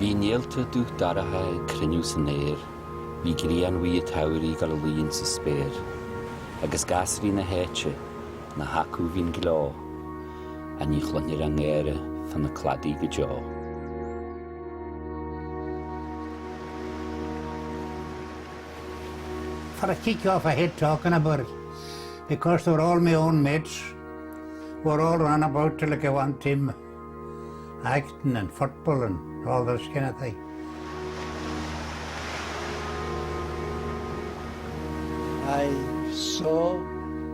Bhí néalta dubh dorcha ag cruinniú san aer, bhí grian bhuí an tsamhraidh ag dul a luí insa spéir, agus gasraí na háite, nach acu a bhí'n gleo, ach ní chluinfir a ngáire fá na cladaí go deo. For a kick off I hate talking about it because they were all my own mates. We were all running about like a one team. Acting and football and all this kind of thing. I saw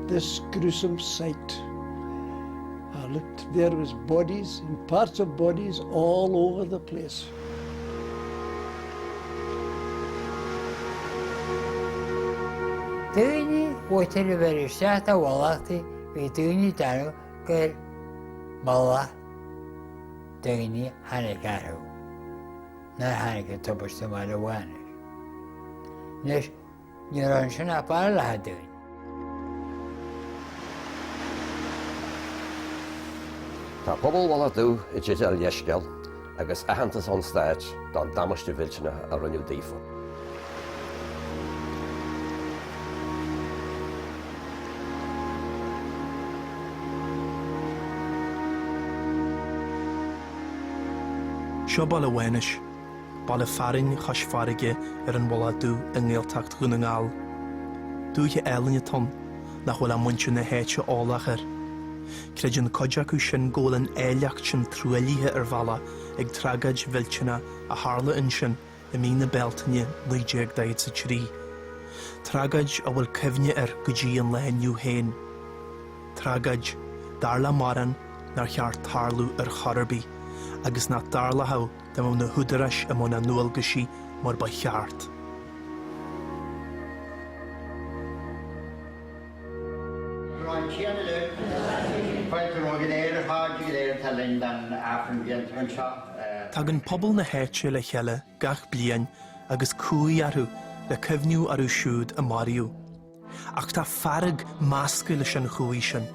this gruesome sight. I looked, there was bodies and parts of bodies all over the place. Daoine mhuintir a bheir isteach do mhallachtaí, bhí daoine ag déanamh gur mallacht daoine tháinig orthu nuair a tháinig an tubaiste i mBaile Mhánais. Anois, ní raibh ansin ach barúlacha dúinn. Tá pobal Mhullach Dubh i dteideal leithscéal agus aitheantas ón Stát don damáiste mhillteanach a rinneadh daofa. Seo Baile Mhánais, baile fearainn chois farraige ar an Mhullach Dubh i nGaeltacht Dhún na nGall. Dúiche álainn atá ann, nach bhfuil ach muintir na háite eolach air. Creideann cuid acu sin go bhfuil an áilleacht sin truaillithe ar bhealach ag tragóid mhillteanach a tharla ansin i mí na Bealtaine 1943, tragóid a bhfuil cuimhne air go dtí an lá inniu féin. Tragóid, dar le mórán, nár cheart tarlú ar chor ar bith agus nach dtarlódh dá mbeadh na húdaráis i mbun a ndualgaisí mar ba cheart. Tagann pobal na háite le chéile gach bliain agus cumhaidh orthu le cuimhniú orthu siúd a maraíodh. Ach tá fearg measctha leis an chumhaidh sin,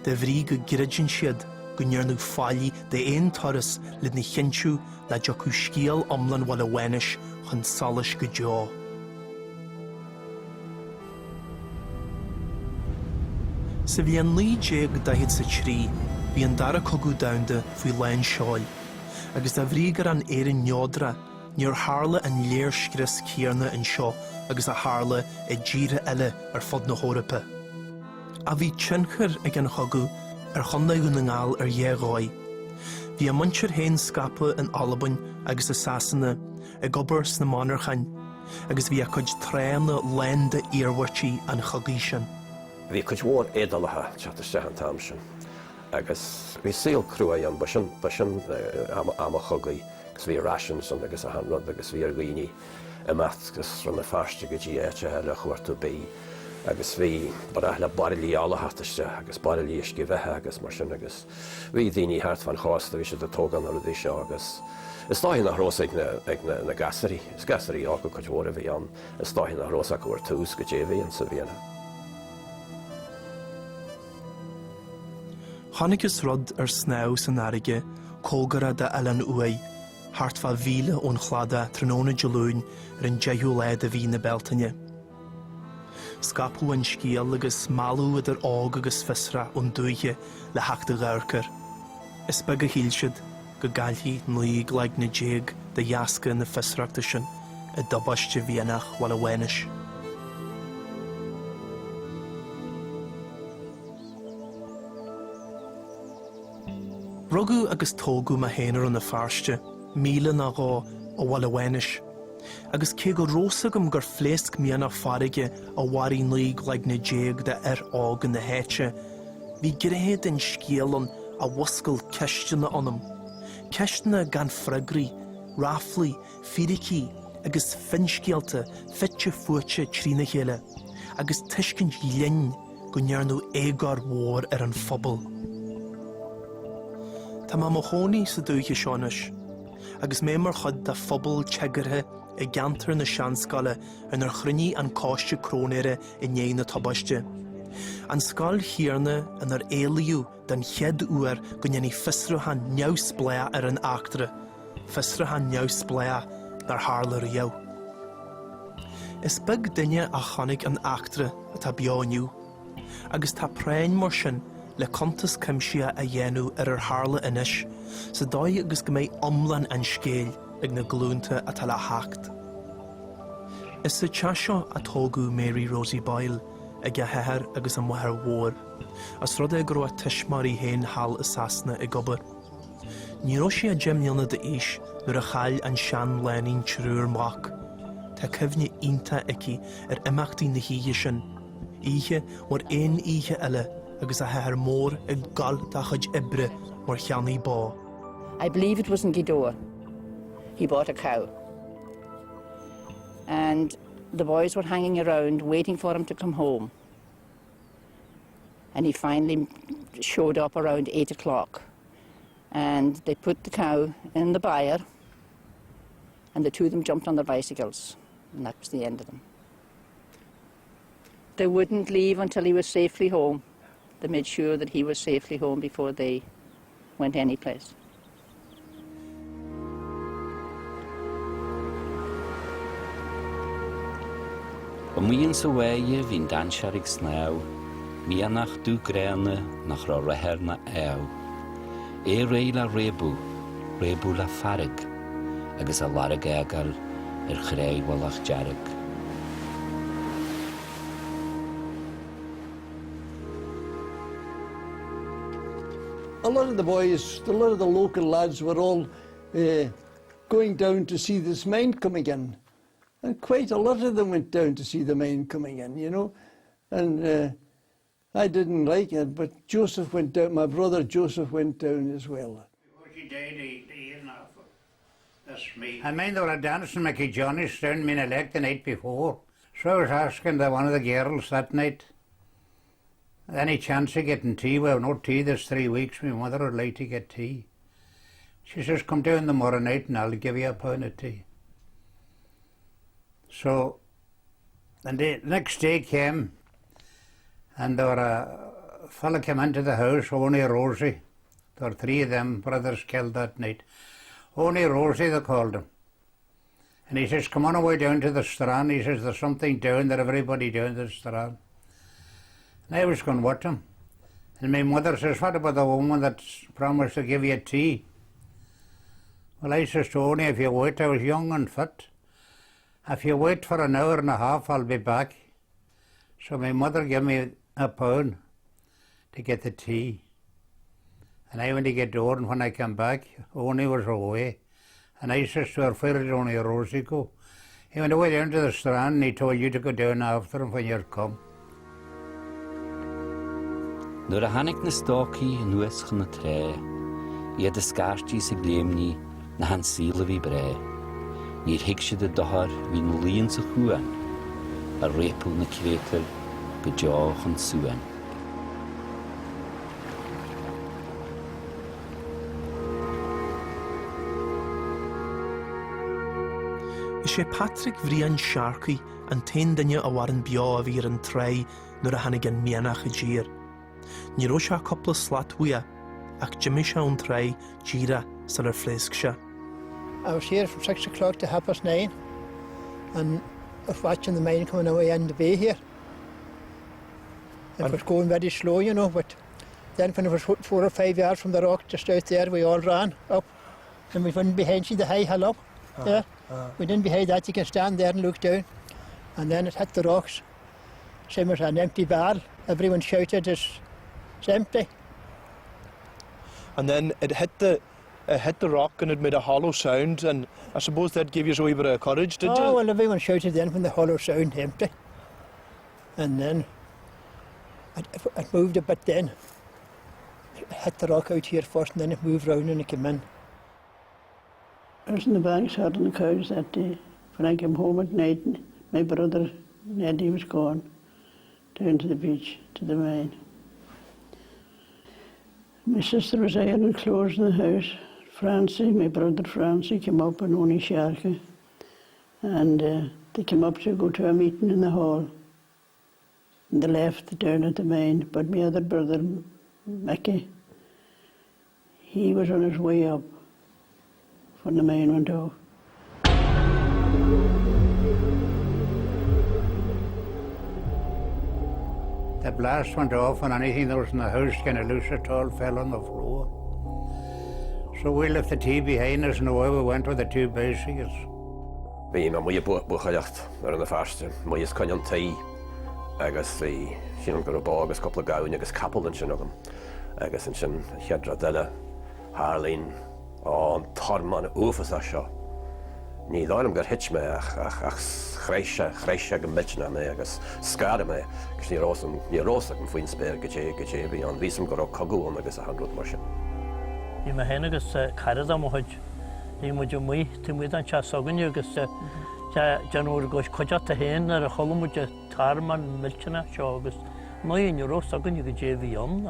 de bhrí go gcreideann siad go ndearnadh faillí d'aon turas lena chinntiú nach dtiocfadh scéal iomlán Bhaile Mhánais chun solais go deo. Sa bhliain 1943, bhí an Dara Cogadh Domhanda faoi lán seoil, agus de bhrí gur fhan Éire neodrach, níor tharla an léirscrios céanna anseo agus a tharla i dtíortha eile ar fud na hEorpa. Ach bhí tionchar ag an chogadh ar Chontae Dhún na nGall ar dhá dhóigh. Bhí a muintir féin scaipthe in Albain agus i Sasana ag obair sna monarchain, agus bhí a cuid tránna lán d'iarmhairtí an chogaidh sin. Bhí cuid mhór éadálacha ag teacht isteach an t-am sin agus bhí saol cruaidh ann, ba sin, ba sin am an chogaidh agus bhí rations ann agus achan rud agus bhí ar dhaoine imeacht as Rann na Feirste go dtí áiteacha eile a chuartú bídh agus bhí, ba ghnách le bairillí ola theacht isteach agus bairillí uisce bheatha agus mar sin agus bhí daoine thart fán chósta, bhí siad ag tógáil na rudaí seo agus is dóiche nach raibh fhios ag na, ag na, na gasúirí, is gasúirí óga cuid mhór a bhí ann, is dóiche nach raibh fhios acu ar tús goidé a bhí ann sa mhianach. Chonacthas rud ar snámh san fharraige cóngarach d'Oileán Uaighe, thart fá mhíle ón chladach tráthnóna Dé Luain ar an deichiú lá de mhí na Bealtaine. Scaipeadh an scéal agus mealladh idir óg agus fiosrach ón dúiche le theacht a dh'amharc air. Is beag a shíl siad go gcaillfí 19 gcloigne de dheasca na fiosrachta sin i dtubaiste mhianach Bhaile Mhánais. Rugadh agus tógadh mé féin i Rann na Feirste, míle nó dhó ó Bhaile Mhánais. Agus cé go raibh 's agam gur phléasc mianach farraige a mharaigh 19 gcloigne d'fhir óga na háite, bhí gnéithe den scéal ann a mhuscail ceisteanna ionam. Ceisteanna gan freagraí, ráflaí, fíricí agus finscéalta fite fuaite trína chéile, agus tuiscint ghlinn go ndearnadh éagóir mhór ar an phobal. Tá mé i mo chónaí sa dúiche seo anois. Agus mé mar chuid de phobal téagartha i gceantar na Seanscoile inar chruinnigh an Coiste Cróinéara i ndiaidh na tubaiste. An scoil chéanna inar éilíodh den chéad uair go ndéanfaí fiosrúchán neamhspleách ar an eachtra. Fiosrúchán neamhspleách nár tharla riamh. Is beag duine a chonaic an eachtra atá beo inniu, agus tá práinn mar sin le cuntas cuimsitheach a dhéanamh ar ar tharla anois, sa dóigh agus go mbeidh iomlán an scéil ag na glúnta atá le theacht. Is sa teach seo a tógadh Mary Rosie Boyle ag a hathair agus a máthair mhór, os rud é go raibh a tuismitheoirí féin thall i Sasana ag obair. Ní raibh sí ach 10 mbliana d'aois nuair a chaill an seanlánúin triúr mac. Tá cuimhne iontach aici ar imeachtaí na hoíche sin, oíche mar aon oíche eile agus a hathair mór ag gabháil dá chuid oibre mar cheannaí bó. I believe it was in Gweedore. He bought a cow. And the boys were hanging around waiting for him to come home. And he finally showed up around eight o'clock. And they put the cow in the byre and the two of them jumped on their bicycles. And that was the end of them. They wouldn't leave until he was safely home. They made sure that he was safely home before they went any place. Amuigh insa bháighe bhí an dainséar ag snámh, mianach dubh gránna nach raibh rath air ná ádh. É réidh le réabadh, réabadh le fearg, agus a lorg a fhágáil ar chré Mhullach Dearg. A lot of the boys, a lot of the local lads were all uh, going down to see this mine coming in. And quite a lot of them went down to see the mine coming in, you know. And uh, I didn't like it, but Joseph went down, my brother Joseph went down as well. I mind they were dancing Mickey Johnny's down Meenaleck the night before. So I was asking the one of the girls that night, any chance of getting tea? Well, no tea this three weeks. My mother would like to get tea. She says, come down tomorrow night and I'll give you a pound of tea. So, and the next day came, and there were a fellow came into the house, only Rosie. There were three of them brothers killed that night. Only Rosie, they called him. And he says, come on away down to the strand. He says, there's something down there, everybody down to the strand. And I was going with him. And my mother says, what about the woman that promised to give you tea? Well, I says to Tony, if you wait, I was young and fit. If you wait for an hour and a half, I'll be back. So my mother gave me a pound to get the tea. And I went to get door, and when I came back, Oni was away. And I says to her, where did Oni Rosie go? He went away down to the strand and he told you to go down after him when you'd come. Nuair a tháinig na stócaigh anuas chun na trá, iad ag scairtigh is ag léimnigh nach an saol a bhí breá. Níor thuig siad an dochar a bhí ina luí insa chuan, a réabfadh na créatúir go deo chun suain. Is é Patrick Bhriain Sharkey an t-aon duine a mhaireann beo a bhí ar an tráigh nuair a tháinig an mianach i dtír. Ní raibh sé ach cúpla slat uaidh, ach d'imigh sé ón tráigh díreach sular phléasc sé. I was here from six o'clock to half past nine and I was watching the mine coming away in the bay here. It was going very slow, you know, but then when it was four or five yards from the rock just out there, we all ran up. And we went behind, see the high hill up uh, there? Uh. We didn't behind that, you can stand there and look down. And then it hit the rocks. Same as an empty barrel. Everyone shouted, it's, it's empty. And then it hit the it hit the rock and it made a hollow sound and I suppose that gave you a wee bit of courage, did oh, you? Oh, well, everyone shouted then when the hollow sound empty. And then it, it moved a bit then. It hit the rock out here first and then it moved round and it came in. I was in the banks herding the cows that day. When I came home at night, my brother Neddy was gone down to the beach, to the mine. My sister was ironing clothes in the house. Francie, my brother Francie, came up and only Sharky. And uh, they came up to go to a meeting in the hall. And they left down at the mine. But my other brother, Mickey, he was on his way up. when the mine went off. The blast went off and anything that was in the house kind of loose at all fell on the floor. So we left the tea behind us and away we went with the two bicycles. Bhí mé amuigh ag buachailleacht i Rann na Feirste, amuigh os coinne an tí agus bhí, sílim go raibh bó agus cúpla gamhain agus capall ansin agam agus ansin an chéad rud eile, tharlaíonn, Á, an tormán uafásach seo. Ní dóigh liom gur thit mé ach, ach, ach chraith sé, chraith sé go millteanach mé agus scar mé agus ní raibh fhios, ní raibh fhios agam faoin spéir goidé, goidé a bhí ann. Bhí fhios agam go raibh cogadh ann agus achan rud mar sin. Bhí mé féin agus cara de mo chuid, bhí muid amuigh taobh amuigh den teach s'againne agus déanamh ár gcuid cuideachta féin nuair a chuala muid an tormán millteanach seo agus ní raibh fhios againne goidé a bhí ann.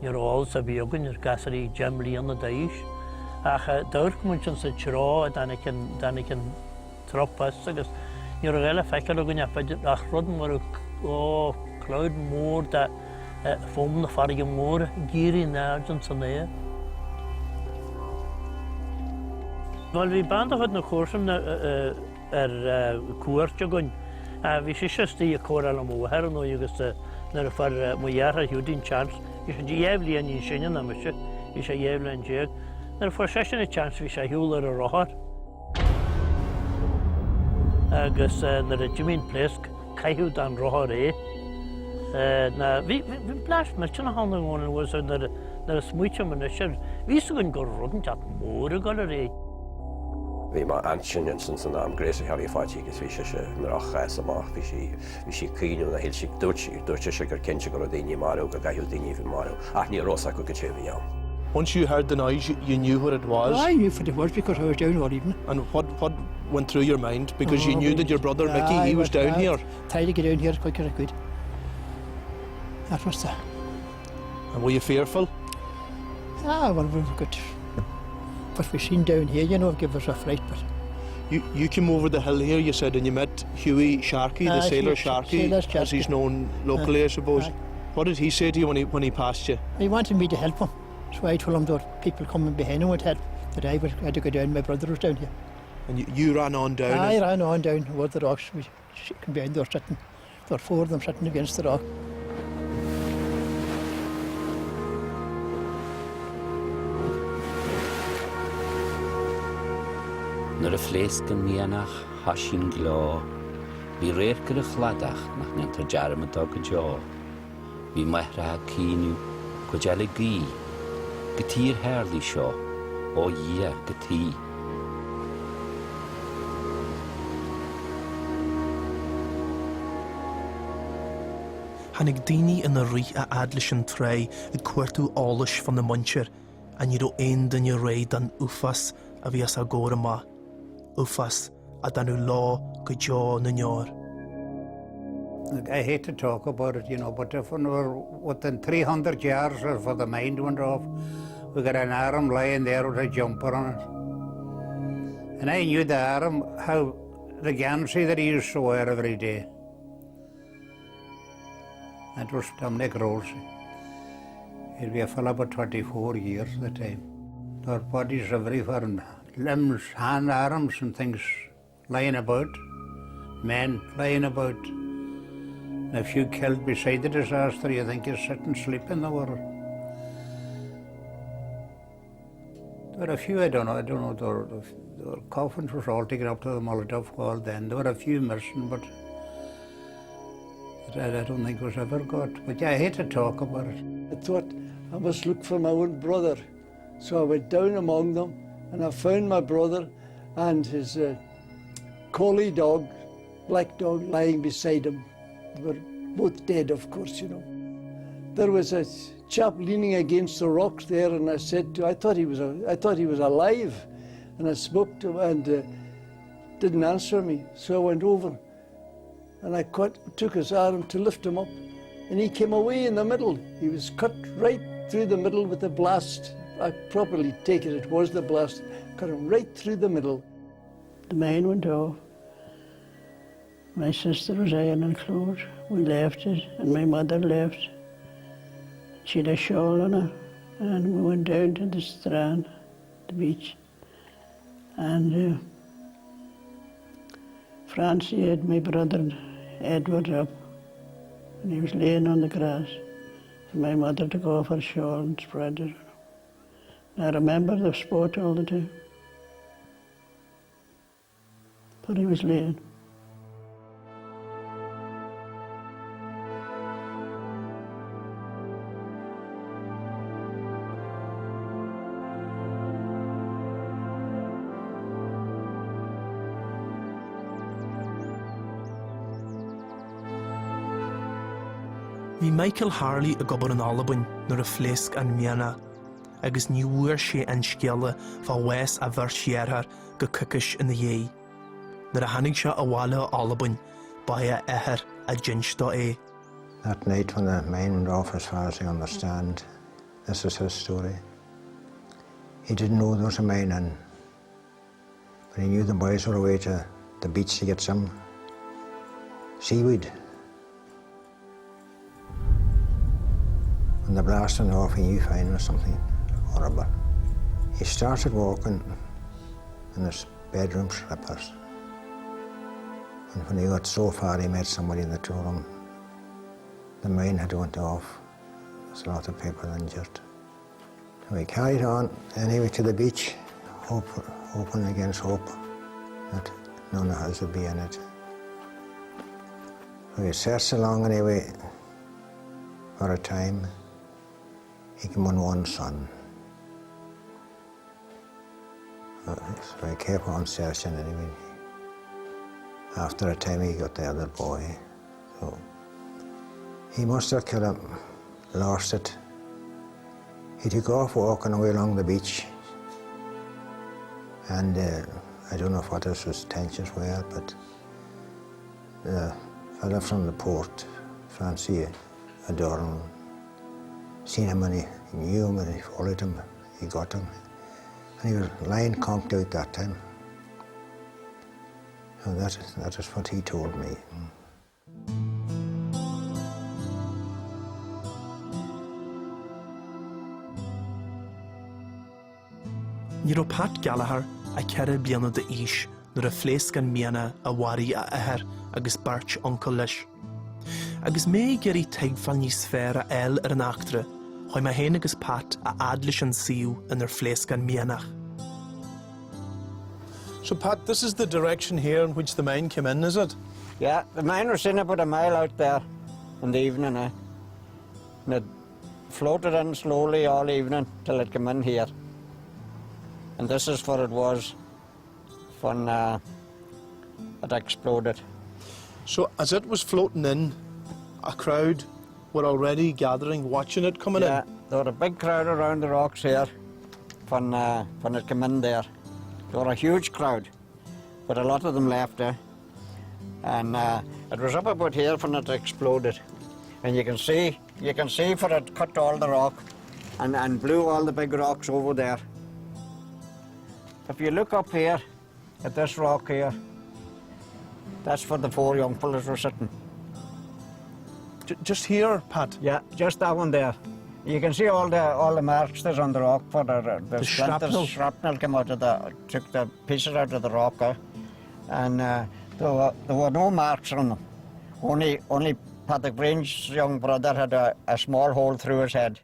Ní raibh eolas ar bith againn ar gasúraí 10 mbliana d'aois, ach d'amharc muid insa treo a dtáinig an, dtáinig an trup as agus ní raibh a dhath le feiceáil againn ach b'fhéidir, ach rud mar, ó, cloud mór de foam na farraige móire ag éirí in airde ins an aer. Bhuel, bhí bean de chuid na comharsan ar cuairt againn. Bhí sise istigh ag comhrá le mo mháthair, ar ndóigh, agus nuair a fuair mo dheartháir Hiúdaí an chance, bhí sé 12 bhliain níos sine ná mise, bhí sé 12 bhliain, nuair a fuair seisean an chance bhí sé ar shiúl ar a rothar. Agus nuair a d'imigh an pléasc, caitheadh den rothar é. Ná, bhí, bhí blast millteanach ann i gcónaí, nuair a smaoitím anois air, bhí fhios againn go raibh rud inteacht mór ag dul ar aghaidh. Bhí m'aintín ansin san am, Gracie Harry Pháidí, agus bhí sise i ndroch-chás amach, bhí sí, bhí sí ag caoineadh nó shíl sí, dúirt sí, dúirt sise gur cinnte go raibh daoine marbh, go gcaithfeadh daoine a bheith marbh, ach ní raibh fhios acu cad é a bhí ann. Once you heard the noise, you knew what it was? I knew what it was because I was down all evening. And what, what went through your mind? Because you knew that your brother Mickey, he was down here. Trying to get down here as quick as I could. That was the... And were you fearful? Ah, well, we've got what we've seen down here, you know, give us a fright, but... You, you came over the hill here, you said, and you met Hughie Sharkey, the uh, sailor Sharkey, sailor Sharkey, as he's known locally, uh, I suppose. Uh, what did he say to you when he, when he passed you? He wanted me to help him. So I told him there were people coming behind him would help, that I was, had to go down, my brother was down here. And you, you ran on down? I ran on down over the rocks. We came behind, they were sitting, there were four of them sitting against the rock. Nuair a phléasc an mianach, thoisigh an gleo. Bhí radharc ar an chladach nach ndéantar dearmad dó go deo. Bhí máithreacha ag caoineadh, cuid eile ag guí, Cad chuige ar tharlaigh seo, ó Dhia, cad chuige. Tháinig daoine ina rith a fhad leis an tráigh ag cuartú eolais fána muintir ach ní raibh aon duine réidh don uafás a bhí os a gcomhair amach, uafás a d'fhanfadh leo go deo na ndeor. I hate to talk about it, you know, but if we were within 300 yards before the mine went off, we got an arm lying there with a jumper on it. And I knew the arm, how the geansaí that he used to wear every day. That was Dominic Rose. He'd be a fellow about 24 years at the time. There were bodies everywhere and limbs, hand, arms and things lying about, men lying about. And a few killed beside the disaster, you think you're sitting sleeping they were. There were a few, I don't know, I don't know, there were, there were coffins was all taken up to the Molotov Hall then. There were a few missing, but I, I don't think was ever got. But yeah, I hate to talk about it. I thought I must look for my own brother. So I went down among them and I found my brother and his uh, collie dog, black dog, lying beside him. They were both dead, of course, you know. There was a chap leaning against the rocks there, and I said to, I thought he was, a, I thought he was alive, and I spoke to him and uh, didn't answer me. So I went over, and I caught, took his arm to lift him up, and he came away in the middle. He was cut right through the middle with the blast. I properly take it, it was the blast. Cut him right through the middle. The mine went off. My sister was ironing clothes. We left it, and my mother left. She had a shawl on her, and we went down to the strand, the beach. And uh, Francie had my brother Edward up and he was laying on the grass. And my mother took off her shawl and spread it. And I remember the sport all the time. But he was laying. Bhí Michael Harley ag obair in Albain nuair a phléasc an mianach agus ní bhfuair sé an scéala fá bhás a bheirt dhearthár go coicís ina dhiaidh. Nuair a tháinig sé abhaile ó Albain, ba é a athair a d'inis dó é. That night when the mine went off as far as I understand, this is his story. He didn't know there was a mine in, but he knew the boys were away to the beach to get some seaweed. When the blast went off, he knew fine was something horrible. He started walking in his bedroom slippers. And when he got so far, he met somebody in the told him the mine had went off. There's a lot of people injured. So we carried on anyway to the beach, hope, hoping against hope that none of us would be in it. We searched along anyway for a time. He came on one son. So he kept on searching anyway. After a time he got the other boy. So he must have kind of lost it. He took off walking away along the beach. And uh, I don't know what his intentions were, but the fellow from the port, Francie Adorno, seen him and he knew him and he followed him. He got him. And he was lying conked out that time. And that, that is what he told me. Ní raibh Pat Gallagher ach 4 bliana d'aois nuair a phléasc an mianach a mharaigh a athair agus beirt uncail leis. Agus mé ag iarraidh tuigbheáil níos fearr a fháil ar an eachtra, chuaigh mé féin agus Pat a fhad leis an suíomh inar phléasc an mianach. So Pat, this is the direction here in which the mine came in, is it? Yeah, the mine was in about a mile out there in the evening, eh? And it floated in slowly all evening till it came in here. And this is what it was when uh, it exploded. So as it was floating in, a crowd were already gathering, watching it coming yeah, in? there were a big crowd around the rocks here when, uh, when it came in there. There were a huge crowd, but a lot of them left there. And uh, it was up about here when it exploded. And you can see, you can see for it cut all the rock and, and blew all the big rocks over there. If you look up here at this rock here, that's where the four young fellas were sitting. J just here, Pat? Yeah, just that one there. You can see all the all the marks there's on the rock for the, the, the shrapnel. shrapnel came out of the took the pieces out of the rock, eh? and uh, there, were, there were no marks on them. Only only Patrick Breen's young brother had a, a small hole through his head.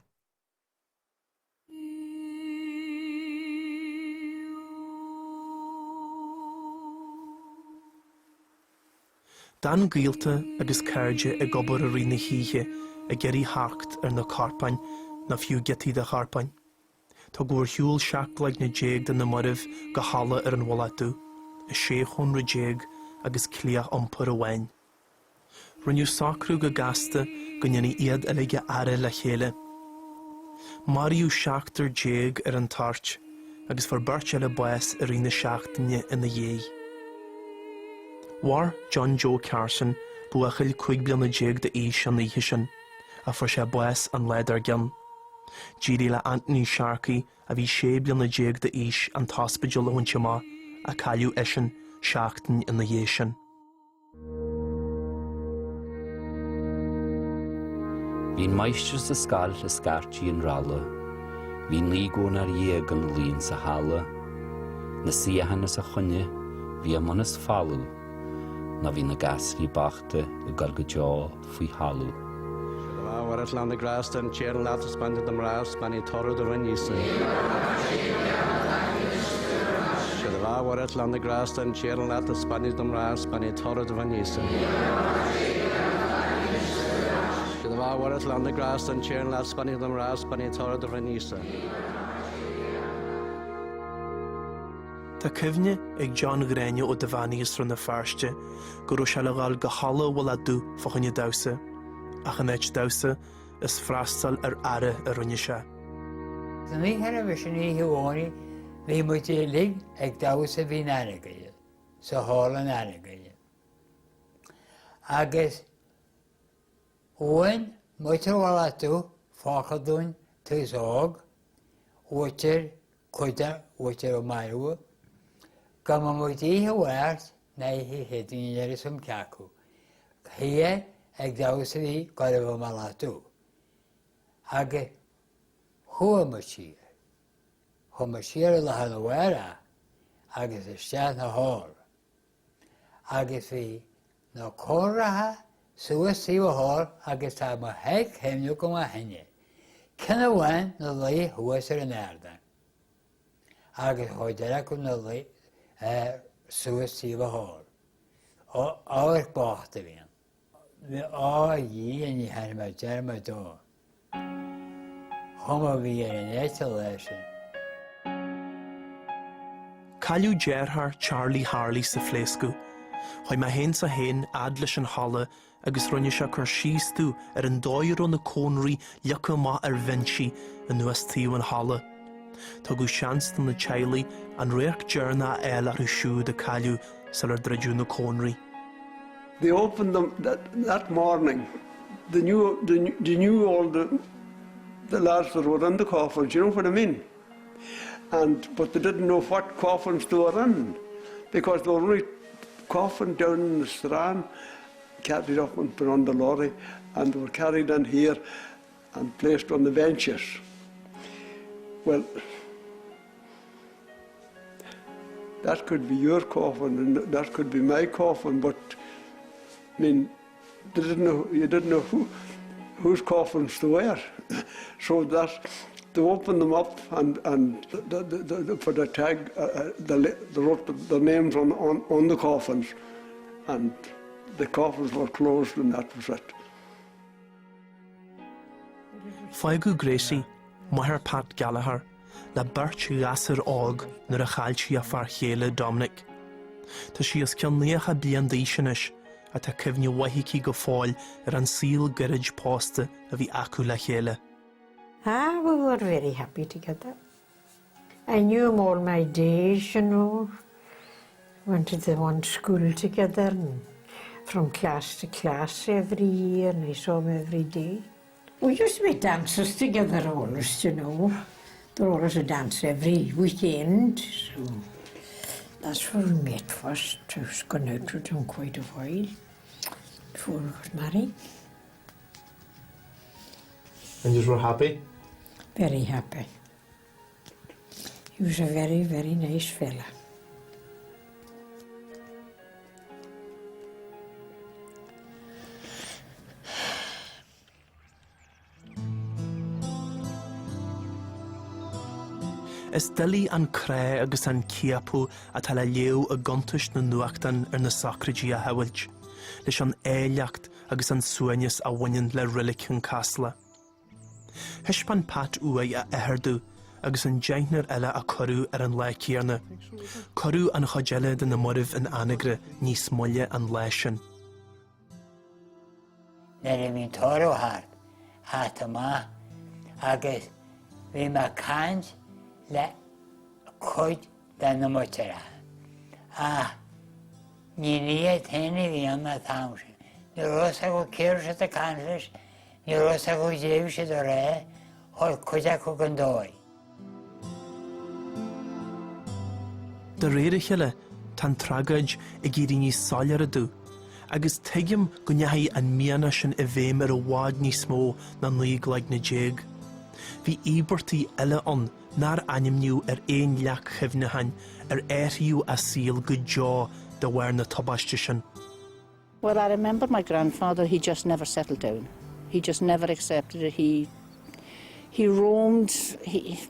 D'fhan gaolta agus cairde ag obair i rith na hoíche ag iarraidh theacht ar na corpáin, nó fiú giotaí de chorpáin. Tugadh ar shiúl 17 gcloigne de na mairbh go halla ar an Mhullach Dubh, i sé chónra agus cliath iompair amháin. Rinneadh socrú go gasta go ndéanfaí iad uilig a fhaire le chéile. Maraíodh 17 ar an toirt agus fuair beirt eile bás i rith na seachtaine ina dhiaidh. Mhair John Joe Carson, buachaill 15 bliana d'aois an oíche sin, ach fuair sé bás an lá dár gcionn. D'éirigh le Anthony Sharkey, a bhí 16 bliana d'aois, an t-ospidéal a bhaint amach ach cailleadh eisean seachtain ina dhiaidh sin. Bhí an máistir sa scoil ag scairtigh an rolla. Bhí 19 gcónra ina luí insa halla. Na suíocháin os a choinne, bhí a mbunús folamh, nó bhí na gasraí bochta ag dul go deo faoi thalamh. Sé do bheatha Mhuire lán de ghrásta an Tiarna leat is beannaithe do mhná is beannaithe toradh do bhroinn Íosa. Sé do bheatha Mhuire lán de ghrásta an Tiarna leat is beannaithe do mhná is beannaithe toradh do bhroinn Íosa. Sé do bheatha Mhuire lán de ghrásta an Tiarna leat is beannaithe do mhná is beannaithe toradh do bhroinn Íosa. Tá cuimhne ag John Ghráinne Ó Duibheannaigh as Rann na Feirste go raibh sé le dhul go Halla Mhullach Dubh fá choinne damhsa, ach in áit damhsa is freastal ar fhaire a rinne sé. San oíche roimhe sin, oíche Dhomhnaigh, bhí muid uilig ag damhsa bhí in Anagaire, sa hall in Anagaire. Agus Bhain muintir Mhullach Dubh focal dúinn taos óg, mhuintir cuid de mhuintir Ó Mairbh, go mba muid oíche Mháirt ná oíche Chéadaoin ní raibh a fhios agam cé acu, thiar ag damhsa a bhí go raibh i Mullach Dubh. Agus chuaigh muid siar. Chuaigh muid siar ar lá arna mhárach agus isteach 'na hall. Agus bhí na cónracha suas taobh an hall agus tá mé ag cuimhniú go maith inniu, ceann amháin 'na luí thuas ar an ardán agus an chuid eile acu 'na luí suas taobh an hall. Amharc bocht a bhí ann. Á a Dhia, ní dhearna mé dearmad dó. Chuma a bhí ar an áit an lá sin. Cailleadh deartháir Charlie Harley sa phléascadh. Chuaigh mé féin sa féin fhad leis an halla agus rinne sé cur síos domh ar an dóigh a raibh na cónraí leagtha amach ar bhinsí anuas taobh an halla. Tugadh seans do na teaghlaigh an radharc deireanach a fháil orthu siúd a cailleadh sular druideadh na cónraí. They opened them that, that morning. They knew, they, they knew all the, the lads that were in the coffins, you know what I mean? And, but they didn't know what coffins they were in because they were only coffin down in the strand, carried up and put on the lorry, and they were carried in here and placed on the benches. Well, that could be your coffin and that could be my coffin, but I mean, they didn't know, you didn't know who, whose coffins they were. So that they opened them up and, and the, the, the, for the tag, uh, uh the, they wrote the, the names on, on, on the coffins and the coffins were closed and that was it. Fágadh Gracie, máthair Pat Gallagher, le beirt ghasúr óg nuair a chaill sí a fear chéile Dominic. Tá sí os cionn 90 bliain d'aois anois ach tá cuimhne mhaith aici go fóill ar an saol gairid pósta a bhí acu le chéile. Ah, we were very happy together. I knew him all my days, you know. Went to the one school together and from class to class every year and I saw him every day. We used to be dances together always, you know. There was always a dance every weekend, so that's where we met first. I was going out with him quite a while before we got married. And you were happy? Very happy. He was a very, very nice fella. Is doiligh an crá agus an ciapadh atá le léamh i gcuntais na nuachtán ar na socraidí a shamhailt, leis an áilleacht agus an suaimhneas a bhaineann le Reilig an Chasla. Thaispeáin Pat uaigh a athar domh agus an deichniúr eile a cuireadh ar an lá céanna. Cuireadh an chuid eile de na mairbh in Anagaire níos moille an lá sin. Nuair a bhí an tórramh thart, thart amach agus bhí mé ag caint le cuid de na muintearacha. Ach ní iad féin a bhí ann an t-am sin. Ní raibh fhios acu cé raibh siad ag caint leis, ní raibh fhios acu cad é a bhí siad a rá, chuir cuid acu den dóigh. De réir a chéile, tá an tragóid ag éirí níos soiléire domh, agus tuigim go ndeachaigh an mianach sin i bhfeidhm ar i bhfad níos mó ná 19 gcloigne. Bhí íobartaigh eile ann nár ainmníodh ar aon leac chuimhneacháin ar athraíodh a saol go deo de bharr na tubaiste sin. Well, I remember my grandfather, he just never settled down. He just never accepted it. He, he roamed, he,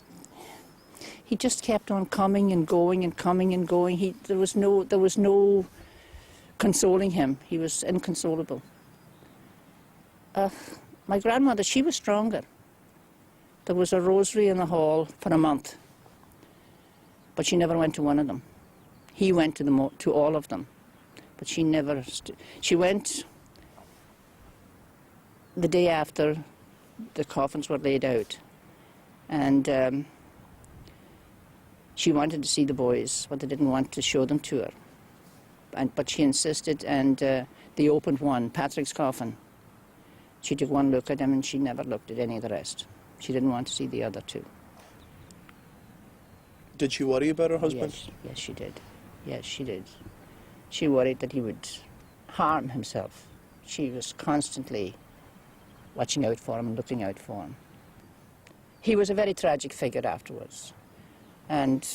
he just kept on coming and going and coming and going. He, there, was no, there was no consoling him. He was inconsolable. Uh, my grandmother, she was stronger. There was a rosary in the hall for a month, but she never went to one of them. He went to, them, to all of them, but she never... She went the day after the coffins were laid out, and um, she wanted to see the boys, but they didn't want to show them to her. And, but she insisted, and uh, they opened one, Patrick's coffin. She took one look at him, and she never looked at any of the rest. She didn't want to see the other two. Did she worry about her husband? Yes, yes, she did. Yes, she did. She worried that he would harm himself. She was constantly watching out for him and looking out for him. He was a very tragic figure afterwards. And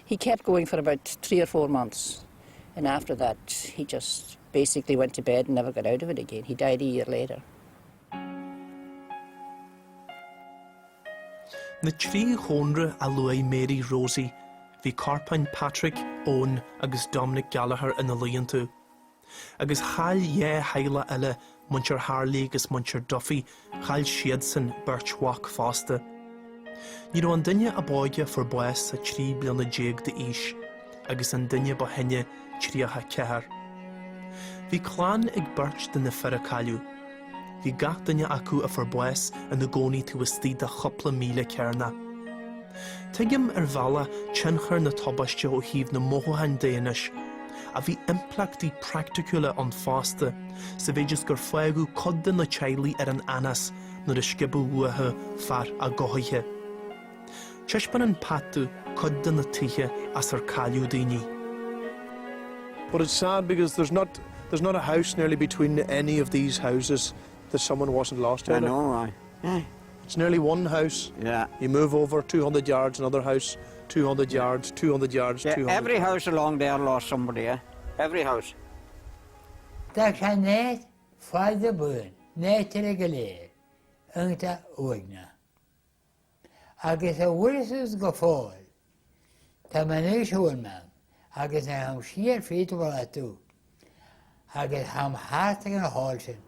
he kept going for about three or four months. And after that, he just basically went to bed and never got out of it again. He died a year later. Na trí chónra a luaigh Mary Rosie, bhí corpáin Patrick, Eoin agus Dominic Gallagher ina luí iontu. Agus chaill dhá theaghlach eile, muintir Harley agus muintir Duffy, chaill siadsan beirt mhac fosta. Ní raibh an duine ab óige a fuair bás ach 13 bliana d'aois agus an duine ba shine 34. Bhí clann ag beirt de na fir a cailleadh. Bhí gach duine acu a fuair bás ina gcónaí taobh istigh de chúpla míle cearnach. Tuigim ar bhealach tionchar na tubaiste ó thaobh na mothúchán de anois, ach bhí impleachtaí praiticiúla ann fosta, sa mhéid is gur fágadh cuid de na teaghlaigh ar an anás nuair a sciobadh uathu fear a gcothaithe. Taispeánann Pat domh cuid de na tithe as ar cailleadh daoine. But it's sad because there's not there's not a house nearly between any of these houses that someone wasn't lost I know, aye. Aye. It's nearly one house. Yeah. You move over 200 yards, another house, 200 yards, 200 yards, yeah, 200 Every house along there lost somebody, eh? Every house. Tá sé net fada buan, net ar go léir, iontach uaigneach. Agus a bhfuil go fóill, tá mé anois uain mé agus nuair a tháim siar fríd an Mhullach Dubh agus tháim thart ag an hall sin,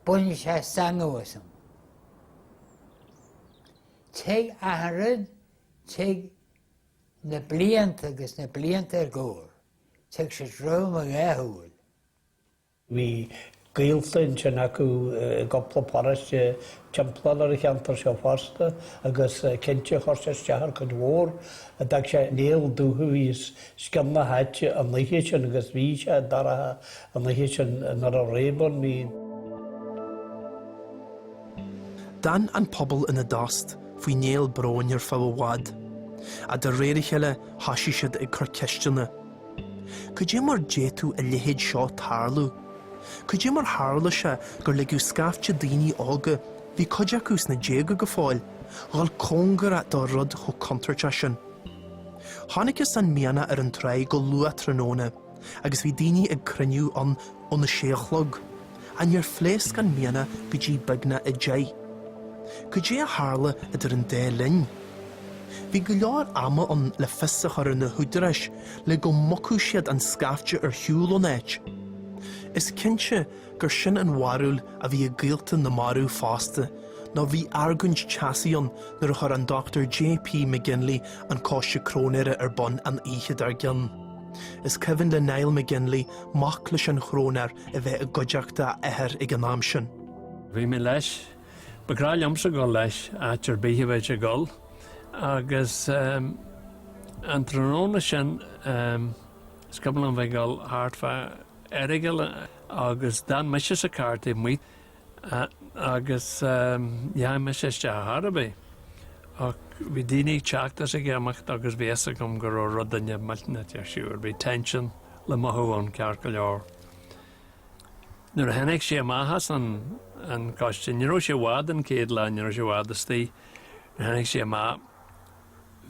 baineann sé stangadh asam. Tig achan rud, tig na blianta agus na blianta ar gcúl, tig siad roimh mo dhá shúil. Bhí gaolta ansin acu i gcúpla paróiste timpeall ar an cheantar seo fosta agus cinnte chuir sé isteach ar chuid mhór. D'fhág sé néal dubh a bhí os cionn na háite an oíche sin agus bhí sé dorcha an oíche sin nuair a réab an mine. D'fhan an pobal ina dtost faoi néal bróin ar feadh i bhfad. Ach de réir a chéile thoisigh siad ag cur ceisteanna. Cad é mar d'fhéadfadh a leithéid seo tarlú? Cad é mar tharla sé gur ligeadh scaifte daoine óga, bhí cuid acu sna déaga go fóill, dhul cóngarach do rud chomh contúirteach sin? Chonacthas an mianach ar an tráigh go luath tráthnóna agus bhí daoine ag cruinniú ann óna sé a chlog, ach níor phléasc an mianach go dtí beagnach a deich. Cad é a tharla idir an dá linn? Bhí go leor ama ann le fios a chur ar na húdaráis le go mbogfadh siad an scaifte ar shiúl ón áit. Is cinnte gur sin an bharúil a bhí ag gaolta na marbh fosta nó bhí argóint teasaí ann nuair a chuir an Dr J.P. McGinley an Coiste Cróinéara ar bun an oíche dár gcionn. Is cuimhin le Niall McGinley, mac leis an chróinéir, a bheith i gcuideachta a athar ag an am sin. Bhí mé leis. Ba ghnách liomsa dul leis áit ar bith a bheadh sé ag dul agus an tráthnóna sin is cuimhin liom bheith ag dul thart fá Errigal agus d'fhan mise sa charr taobh amuigh agus ní dheachaigh mise isteach ar chor ar bith ach bhí daoine ag teacht is ag imeacht agus bhí fhios agam go raibh rud inteacht millteanach ar siúl. Bhí tension le mothú ann ceart go leor. Nuair a tháinig sé amach as an an coiste, ní raibh sé i bhfad an chéad lá, ní raibh sé i bhfad istigh, nuair a tháinig sé amach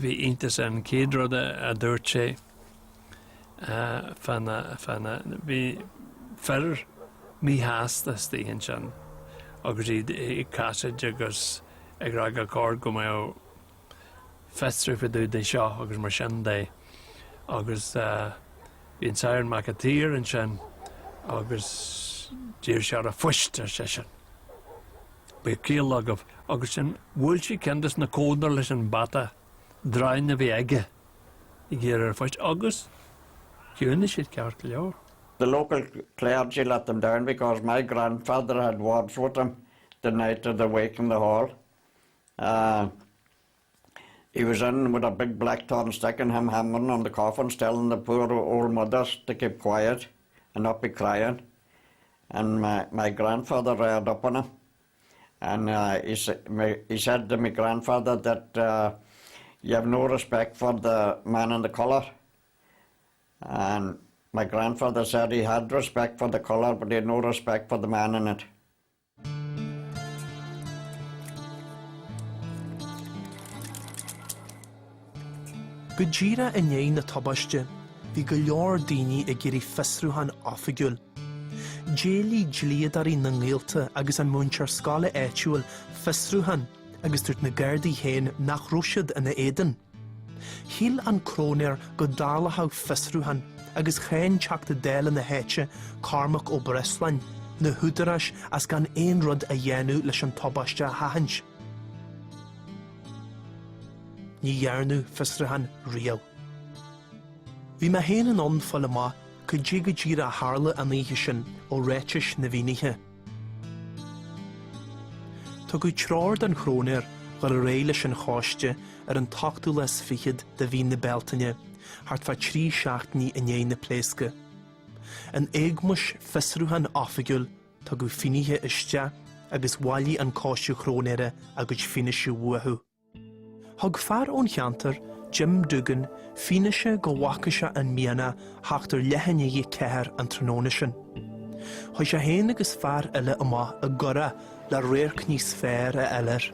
bhí iontas air an chéad rud a dúirt sé fá na, fá na, bhí fir míshásta istigh ansin agus iad ag casaoid agus ag rá gur chóir go mbeadh fiosrú fá dtaobh de seo agus mar sin de agus bhí an Sáirsint McAteer ansin agus d'iarr sé orthu fuist ar seisean. Bíodh ciall agaibh agus sin bhuail sé ceann des na cónair leis an bata draighin a bhí aige ag iarraidh air fuist agus chiúnaigh siad ceart go leor. The local clergy let them down because my grandfather had words with them the night of the wake in the hall. Uh, he was in with a big blackthorn stick and him hammering on the coffins, telling the poor old mothers to keep quiet and not be crying. And my, my grandfather reared up on him. And uh, he, he said to my grandfather that uh, you have no respect for the man in the collar. And my grandfather said he had respect for the collar, but he had no respect for the man in it. Go díreach i ndiaidh na tubaiste, bhí go leor daoine ag iarraidh fiosrúchán oifigiúil. D'éiligh dlíodóirí na ngaolta agus an múinteoir scoile áitiúil fiosrúchán agus dúirt na Gardaí féin nach raibh siad ina éadan. Shíl an cróinéir go dtarlódh fiosrúchán agus cháin Teachta Dála na háite, Cormac Ó Breasláin, na húdaráis as gan aon rud a dhéanamh leis an tubaiste a sheachaint. Ní dhearnadh fiosrúchán riamh. Bhí mé féin in ann fáil amach cad é go díreach a tharla an oíche sin ó ráitis na bhfinnéithe. Tugadh treoir don chróinéir dhul ar aghaidh leis an choiste ar an t-ochtú lá is fichead de mhí na Bealtaine, thart fá thrí seachtainí i ndiaidh na pléasctha. In éagmais fiosrúchán oifigiúil, tugadh finnéithe isteach agus bhailigh an coiste chróinéara a gcuid fianaise uathu. Thug fear ón cheantar, Jim Duggan, fianaise go bhfaca sé an mianach thart ar leath i ndiaidh 4 an tráthnóna sin. Chuaigh sé féin agus fear eile amach i gcurach le radharc níos fearr a fháil air.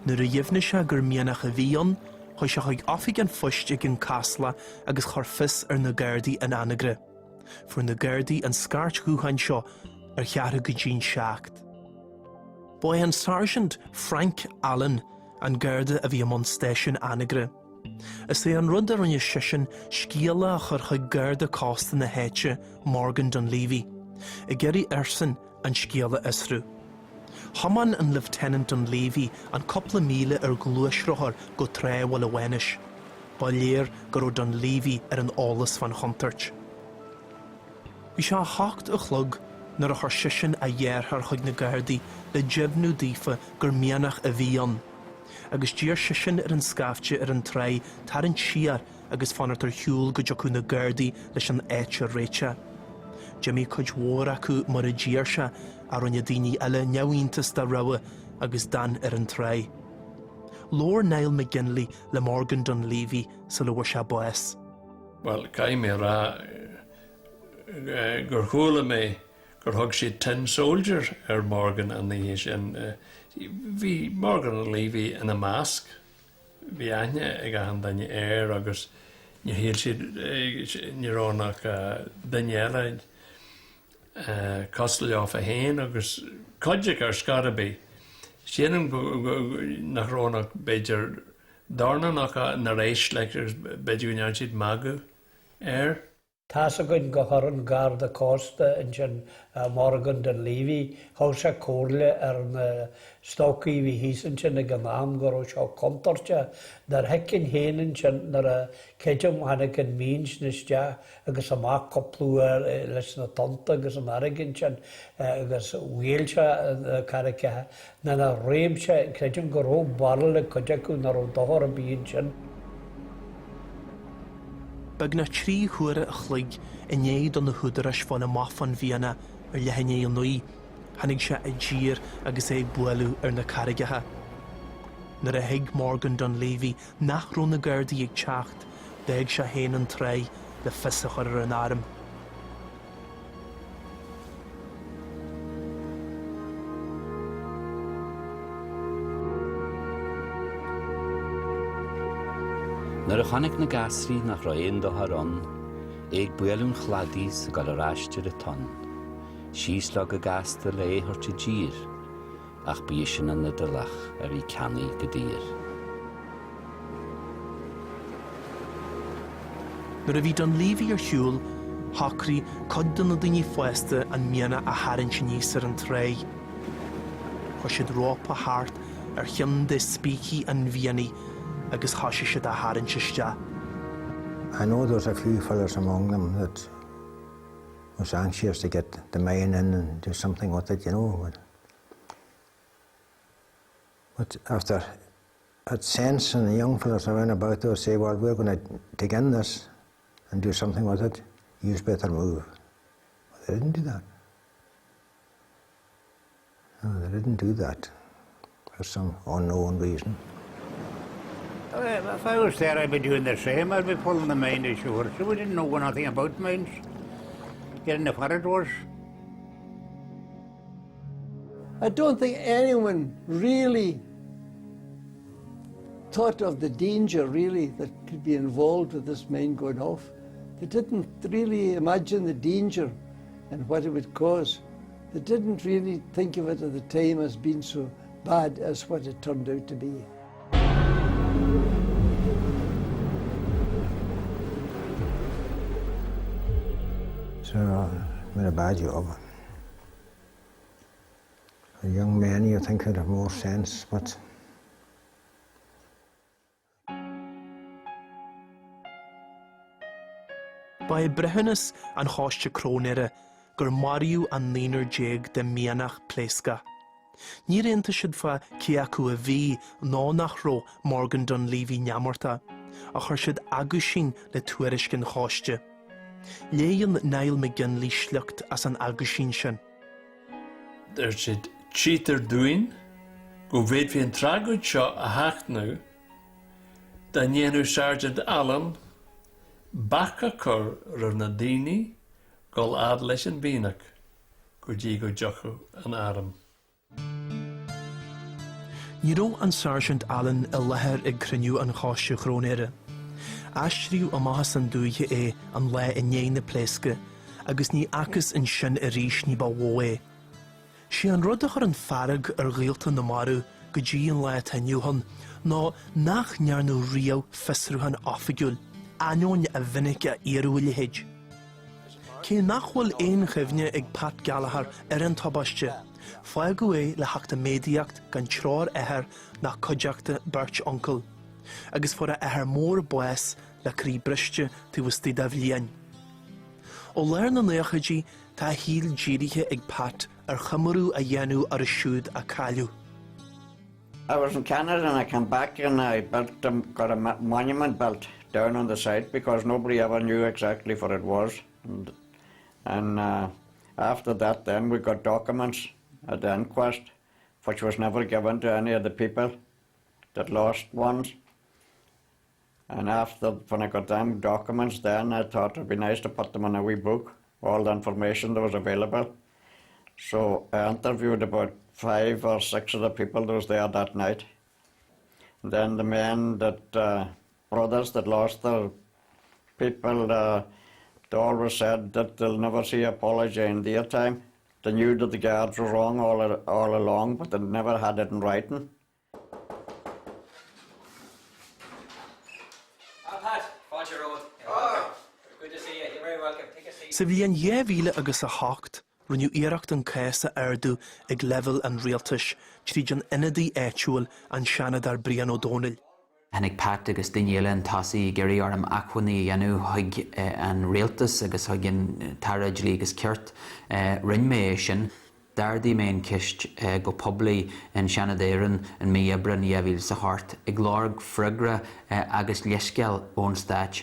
Nuair a dheimhnigh sé gur mianach a bhí ann, chuaigh sé chuig oifig an phoist ag an Casla agus chuir fios ar na Gardaí in Anagaire. Fuair na Gardaí an scairt ghutháin seo ar cheathrú go dtí'n seacht. Ba é an Sáirsint Frank Allen an Garda a bhí i mbun stáisiún Anagaire. Is é an rud a rinne seisean scéala a chur chuig Garda Cósta na háite, Morgan Dunleavy, ag iarraidh airsean an scéal a fhiosrú. Thiomáin an Lieutenant Dunleavy an cúpla míle ar ghluaisrothar go Trá Bhaile Mhánais. Ba léir go raibh Dunleavy ar an eolas fán chontúirt. Bhí sé a hocht a chlog nuair a chuir seisean a dheartháir chuig na Gardaí le deimhniú daofa gur mianach a bhí ann, agus d'iarr seisean ar an scaifte ar an tráigh tarraingt siar agus fanacht ar shiúl go dtiocfadh na Gardaí leis an áit a réiteach. D'imigh cuid mhór acu mar a d'iarr sé, ach rinne daoine eile neamhiontas dá rogha agus d'fhan ar an tráigh. Labhair Niall McGinley le Morgan Dunleavy sula bhfuair sé bás. Bhuel, caithfidh mé a rá gur chuala mé gur thug siad Tin Soldier ar Morgan an oíche sin. Bhí Morgan Dunleavy ina measc, bhí aithne ag achan duine air agus níor shíl siad, ní raibh ann ach duine eile cosúil leofa féin agus cuid acu ar scor ar bith. Sílim nach raibh ann ach b'fhéidir dornán acu nár éist leis agus b'fhéidir go ndearna siad magadh air. Tá's againn gur chuir an Garda Cósta ansin, Morgan Dunleavy, chuir sé comhairle ar na stócaigh a bhí thíos ansin ag an am go raibh seo contúirteach. Nuair a thuigfinn féin ansin, nuair a, creidim, tháinig an mian sin isteach agus amach cúpla uair leis na tonnta agus an fharraige ansin agus bhuail sé na carraigeacha. Nuair a réab sé, creidim go raibh barúil ag cuid acu nach raibh dochar ar bith ansin. Beagnach 3 huaire a chloig i ndiaidh do na húdaráis fáil amach fán mhianach ar leath i ndiaidh 9, tháinig sé i dtír agus é ag bualadh ar na carraigeacha. Nuair a thuig Morgan Dunleavy nach raibh na Gardaí ag teacht, d'fhág sé féin an tráigh le fios a chur ar an arm. Nuair a chonaic na gasraí nach raibh aon dochar ann, é ag bualadh an chladaigh 's ag dul ar ais ar an tonn, síos leo go gasta le é thabhairt i dtír, ach ba í sin an Iodálach a bhí ceannaithe go daor. Nuair a bhí Dunleavy ar shiúl, shocraigh cuid de na daoine fásta an mianach a tharraingt aníos ar an tráigh. Chuir siad rópa thart ar cheann de spící an mhianaigh agus thoisigh siad á tharraingt isteach. I know there was a few fellas among them that was anxious to get the mine in and do something with it, you know. But, but after that sense and the young fellas around about they'll say, well, we're going to dig in this and do something with it, you'd better move. But they didn't do that. No, they didn't do that for some unknown reason. If I was there, I'd be doing the same. I'd be pulling the mine ashore. So we didn't know nothing about mines. Getting the what it was. I don't think anyone really thought of the danger really that could be involved with this mine going off. They didn't really imagine the danger and what it would cause. They didn't really think of it at the time as being so bad as what it turned out to be. So, uh, made a bad job. A young man, you think would have more sense, but Ba é breithiúnas an Choiste Cróinéara gur maraíodh an naonúr déag de mhianach pléascach. Níor aontaigh siad fá cé acu a bhí nó nach raibh Morgan Dunleavy neamártach, ach chuir siad aguisín le tuairisc an choiste. Léann Niall McGinley sliocht as an aguisín sin. Deir siad, Tchítear dúinn go bhféadfaí an tragóid seo a sheachnadh dá ndéanfadh Sergeant Allen bac a chur roimh na daoine dul fhad leis an mhianach go dtí go dtiocfadh an arm. Ní raibh an Sáirsint Allen i láthair ag cruinniú an Choiste Chróinéara. Aistríodh amach as an dúiche é an lá i ndiaidh na pléasctha agus ní fhacthas ansin arís ní ba mhó é. Sé an rud a chuireann fearg ar ghaolta na marbh go dtí an lá atá inniu ann ná nach ndearnadh riamh fiosrúchán oifigiúil, ainneoin a mhinic a iarradh a leithéid. Cé nach bhfuil aon chuimhne ag Pat Gallagher ar an tubaiste, fágadh é le theacht i méadaíocht gan triúr athar ná cuideachta beirt uncail, agus fuair a athair mór bás le croí briste taobh istigh de bhliain. Ó lár na naochaidí tá a shaol dírithe ag Pat ar chomóradh a dhéanamh orthu siúd a cailleadh. I was in Canada and I came back and I built a, got a monument built down on the site because nobody ever knew exactly what it was. And, and uh, after that then we got documents at the inquest which was never given to any of the people that lost ones. And after, when I got them documents then, I thought it'd be nice to put them in a wee book, all the information that was available. So I interviewed about five or six of the people that was there that night. And then the men that, uh, brothers that lost their people, uh, they always said that they'll never see apology in their time. They knew that the guards were wrong all, all along, but they never had it in writing. Sa bhliain 2000 agus 8, rinneadh iarracht an cás a ardú ag leibhéal an rialtais tríd an ionadaí áitiúil, an Seanadóir Brian Ó Domhnaill. Tháinig Pat agus daoine eile chun tosaigh ag iarraidh orm achainí a dhéanamh chuig an rialtas agus chuig an tAire Dlí agus Cirt. Rinne mé é sin. D'ardaigh mé an cheist go poiblí in Seanad Éireann in mí Aibreáin 2008, ag lorg freagra agus leithscéal ón Stáit.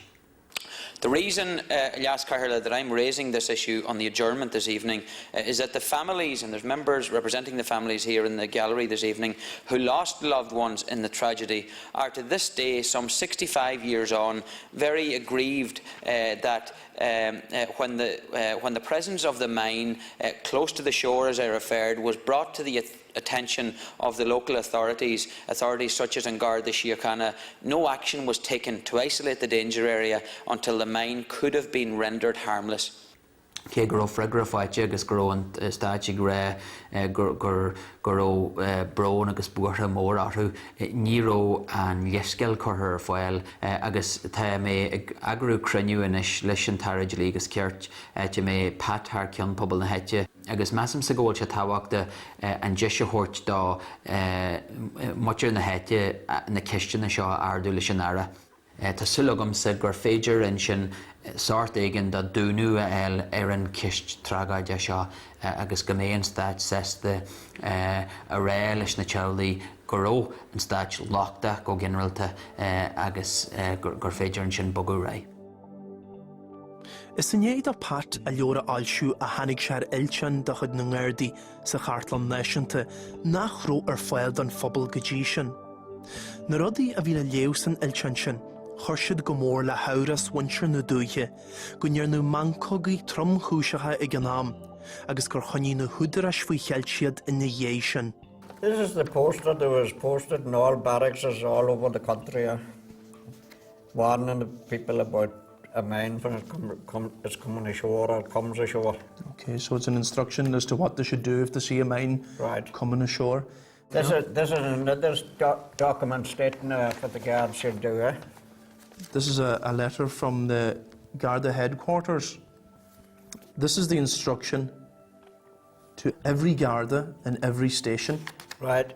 The reason, uh, Leas-Chathaoirleach, that I'm raising this issue on the adjournment this evening uh, is that the families, and there's members representing the families here in the gallery this evening, who lost loved ones in the tragedy are to this day, some 65 years on, very aggrieved uh, that um, uh, when, the, uh, when the presence of the mine uh, close to the shore, as I referred, was brought to the attention of the local authorities, authorities such as An Garda Síochána, no action was taken to isolate the danger area until the mine could have been rendered harmless. Cé go raibh freagra faighte agus go raibh an Stáit ag rá go go raibh brón agus buartha mór orthu, ní raibh an leithscéal curtha ar fáil agus tá mé ag eagrú cruinniú anois leis an tAire Dlí agus Cirt, áit a mbeidh Pat thar ceann pobal na háite agus measaimse go bhfuil sé tábhachtach an deis a thabhairt do mhuintir na háite na ceisteanna seo a ardú leis an Aire. Tá súil agamsa gur féidir ansin sórt éigin de dúnadh a fháil ar an cheist tragóideach seo agus go mbeidh an Stát sásta a rá leis na teaghlaigh go raibh an Stát lochtach go ginearálta agus gur féidir ansin bogadh ar aghaidh. Is i ndiaidh do Pat a leabhar a fhoilsiú a tháinig sé ar fhillteán de chuid na nGardaí sa Chartlann Náisiúnta nach raibh ar fáil don phobal go dtí sin. Na rudaí a bhí le léamh san fhillteán sin, chuir siad go mór le hamhras mhuintir na dúiche go ndearnadh meancógaí tromchúiseacha ag an am agus gur choinnigh na húdaráis faoi cheilt iad ina dhiaidh sin. This is the poster that was posted in all barracks all over the country, warning the people about a mine when it come, come, it's coming ashore or comes ashore. Okay, so it's an instruction as to what they should do if they see a mine right. coming ashore. This is, this is another doc document stating uh, what the guards should do. Eh? This is a, a letter from the Garda headquarters. This is the instruction to every Garda in every station. Right.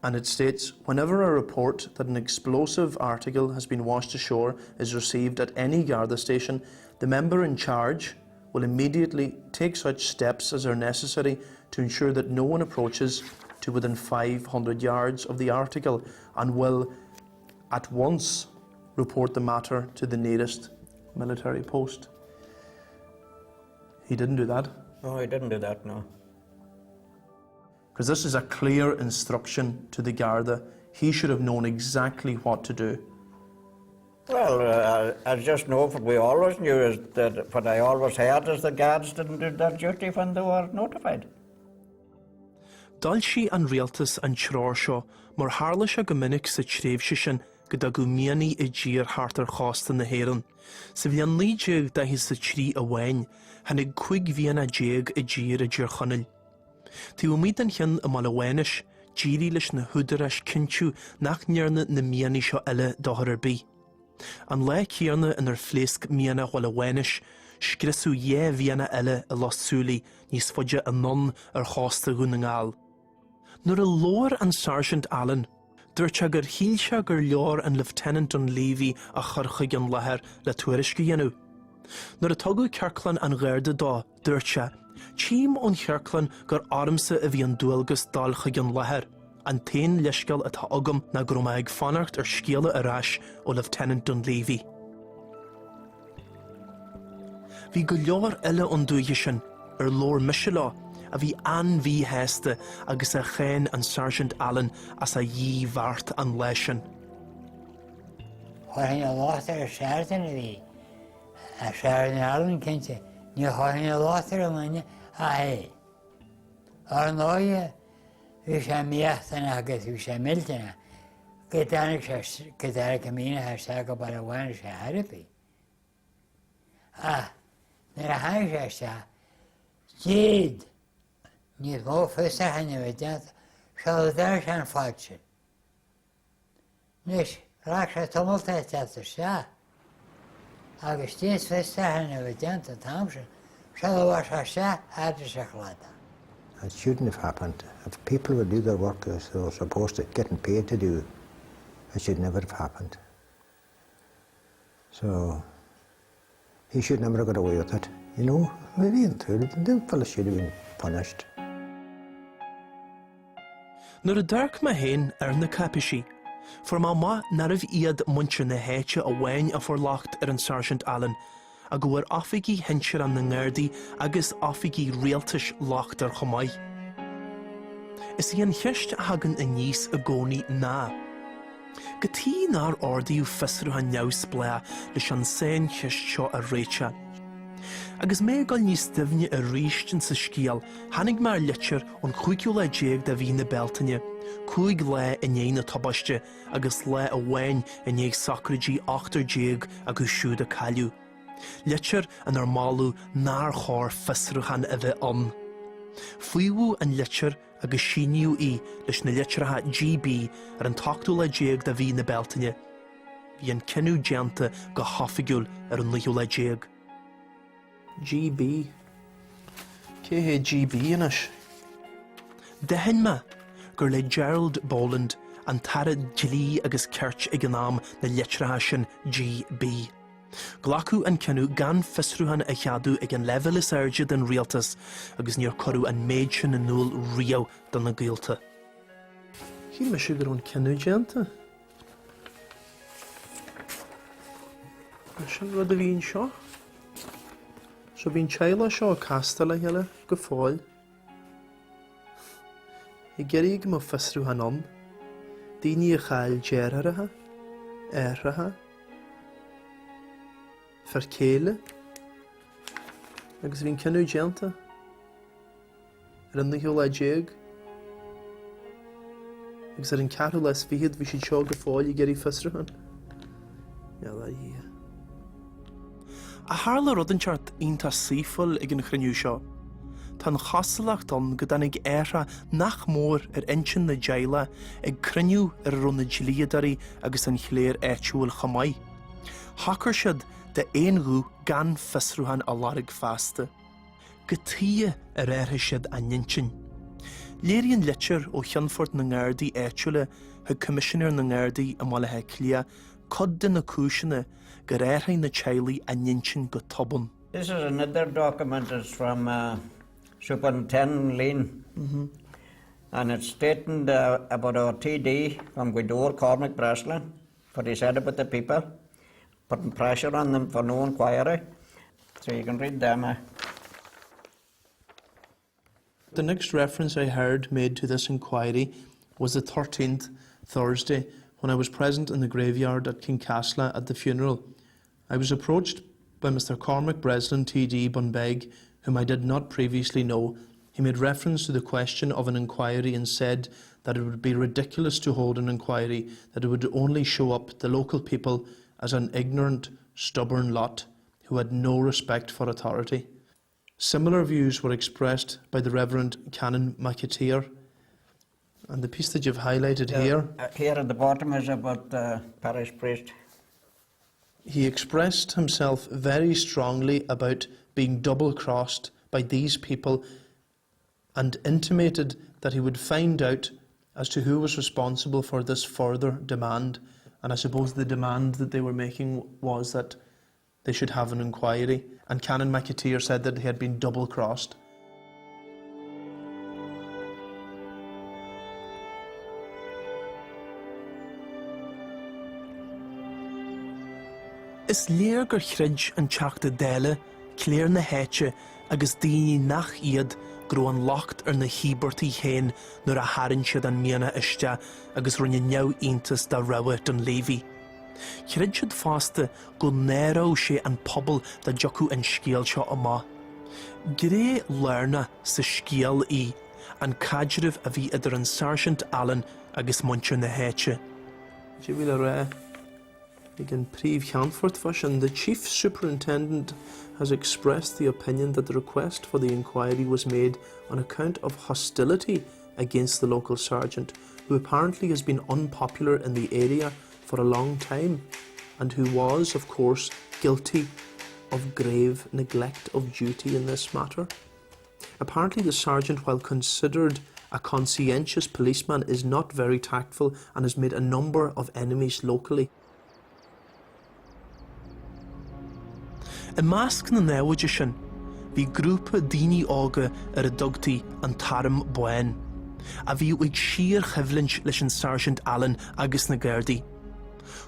And it states, whenever a report that an explosive article has been washed ashore is received at any Garda station, the member in charge will immediately take such steps as are necessary to ensure that no one approaches to within 500 yards of the article and will at once report the matter to the nearest military post. He didn't do that. No, he didn't do that, no. Because this is a clear instruction to the Garda. He should have known exactly what to do. Well, uh, I just know what we always knew is that what I always heard is the guards didn't do their duty when they were notified. D'fhoilsigh an rialtas an treoir seo mar tharla sé go minic sa tréimhse sin go dtagadh mianaigh i dtír thart ar chósta na hÉireann. Sa bhliain 1943 amháin, tháinig 15 mhianach i dtír i dTír Chonaill. Taobh amuigh den cheann i mBaile Mhánais, d'éirigh leis na húdaráis cinntiú nach ndearna na mianaigh seo eile dochar ar bith. An lá céanna inar phléasc mianach Bhaile Mhánais, scriosadh 2 mhianach eile i Loch Súilí níos faide anonn ar chósta Dhún na nGall. Nuair a labhair an Sáirsint Allen, dúirt sé gur shíl sé gur leor an Lieutenant Dunleavy a chur chuig an láthair le tuairisc a dhéanamh. Nuair a tugadh ciorclán an Gharda dó, Dúirt sé, Tchím ón chiorclán gur ormsa a bhí an dualgas dul chuig an láthair. An t-aon leithscéal atá agam ná go raibh mé ag fanacht ar scéala ar ais ó Lieutenant Dunleavy. Bhí go leor eile ón dúiche sin, ar labhair mise leo, a bhí an-mhíshásta agus a cháin an Sáirsint Allen as a dhíbheart an lá sin. Chuirfinn an locht ar an Sáirsint a bhí. An Sáirsint Allen cinnte, ní chuirfinn an locht ar aon duine ach é. Ar ndóighe, bhí sé mídheachtanach agus bhí sé millteanach go dtáinig sé, go dtáinig an mianach isteach go Baile Mhánais ar chor ar bith. Ach nuair a tháinig sé isteach, d'fhéad níos mó fiosrúcháin a bheith déanta sula dtáinig sé an fad sin. Anois, ghlac sé tamall le teacht isteach agus d'fhéad fiosrúchán a bheith déanta an t-am sin sula bhfuair sé isteach fhad leis an chladach. It shouldn't have happened. If people would do their work as they were supposed to, getting paid to do, it should never have happened. So, he should never have got away with it. You know, really and truly, the fellow should have been punished. Nuair a d'amharc mé féin ar na cáipéisí, fuair mé amach nárbh iad muintir na háite amháin a fuair locht ar an Sáirsint Allen, ach go bhfuair oifigigh shinsearacha na nGardaí agus oifigigh rialtais locht air chomh maith. Is í an cheist a thagann aníos i gcónaí ná, Cad chuige nár ordaíodh fiosrúchán neamhspleách leis an saincheist seo a réiteach? Agus mé ag dul níos doimhne arís insa scéal, tháinig mé ar litir ón chúigiú lá déag de mhí na Bealtaine, 5 lá i ndiaidh na tubaiste agus lá amháin i ndiaidh socraidí 18 acu siúd a cailleadh. Litir inar moladh nár chóir fiosrúchán a bheith ann. Faomhadh an litir agus síníodh í leis na litreacha GB ar an t-ochtú lá déag de mhí na Bealtaine. Bhí an cinneadh déanta go hoifigiúil ar an naoú lá déag. GB. Cé hé GB anois? D'aithin mé gur le Gerald Boland, an tAire Dlí agus Cirt ag an am, na litreacha sin GB. Glacadh an cinneadh gan fiosrúchán a cheadú ag an leibhéal is airde den rialtas agus níor cuireadh an méid sin in iúl riamh do na gaolta. Shíl mise go raibh an cinneadh déanta. Sin rud a bhí anseo. So bhí an teaghlach seo ag castáil le chéile go fóill. Ag iarraidh go mbeadh fiosrúchán ann. Daoine a chaill deartháireacha, aithreacha, fear céile agus bhí an cinneadh déanta. Ar an naoú lá déag agus ar an ceathrú lá is fichead bhí siad seo go fóill ag iarraidh fiosrúchán. N'fheadar a Dhia. Ach tharla rud inteacht iontach saoithiúil ag an chruinniú seo. Tá an chosúlacht ann go dtáinig athrá nach mór ar intinn na dteaghlach ag cruinniú ar a raibh na dlíodóirí agus an chléir áitiúil chomh maith. Shocair siad d'aon ghuth gan fiosrúchán a lorg feasta. Cad chuige ar athraigh siad a n-intinn. Léiríonn litir ó Cheannfort na nGardaí áitiúla chuig Coimisinéir na nGardaí i mBaile Átha Cliath cuid de na cúiseanna gur athraigh na teaghlaigh a n-intinn go tobann. This is another document, it's from Superintendent Leen and it's stating about our TD from Gweedore, Cormac Breslin, what he said about the people. Putting pressure on them for no inquiry. So you can read them. Eh? The next reference I heard made to this inquiry was the 13th, Thursday, when I was present in the graveyard at Kincasslagh at the funeral. I was approached by Mr Cormac Breslin TD Bunbeg, whom I did not previously know. He made reference to the question of an inquiry and said that it would be ridiculous to hold an inquiry, that it would only show up the local people as an ignorant, stubborn lot who had no respect for authority. Similar views were expressed by the Reverend Canon McAteer. And the piece that you've highlighted yeah, here... Uh, here at the bottom is about the parish priest. He expressed himself very strongly about being double-crossed by these people and intimated that he would find out as to who was responsible for this further demand. And I suppose the demand that they were making was that they should have an inquiry. And Canon McAteer said that he had been double-crossed. Is léir gur chreid an Teachta Dála, cléir na háite agus daoine nach iad go raibh an locht ar na híobartaigh féin nuair a tharraing siad an mianach isteach agus rinne neamhiontas de rogha Dunleavy. Chreid siad fosta go náireodh sé an pobal dá dtiocfadh an scéal seo amach. Gné lárnach sa scéal í an caidreamh a bhí idir an Sáirsint Allen agus muintir na háite. Cad a bhí le rá ag an príomh-cheannfort fá sin? The Chief Superintendent has expressed the opinion that the request for the inquiry was made on account of hostility against the local sergeant, who apparently has been unpopular in the area for a long time and who was, of course, guilty of grave neglect of duty in this matter. Apparently the sergeant, while considered a conscientious policeman, is not very tactful and has made a number of enemies locally. I measc na naimhde sin, bhí grúpa daoine óga ar a dtugtaí an tArm Bán, a bhíodh ag síorchoimhlint leis an Sáirsint Allen agus na Gardaí.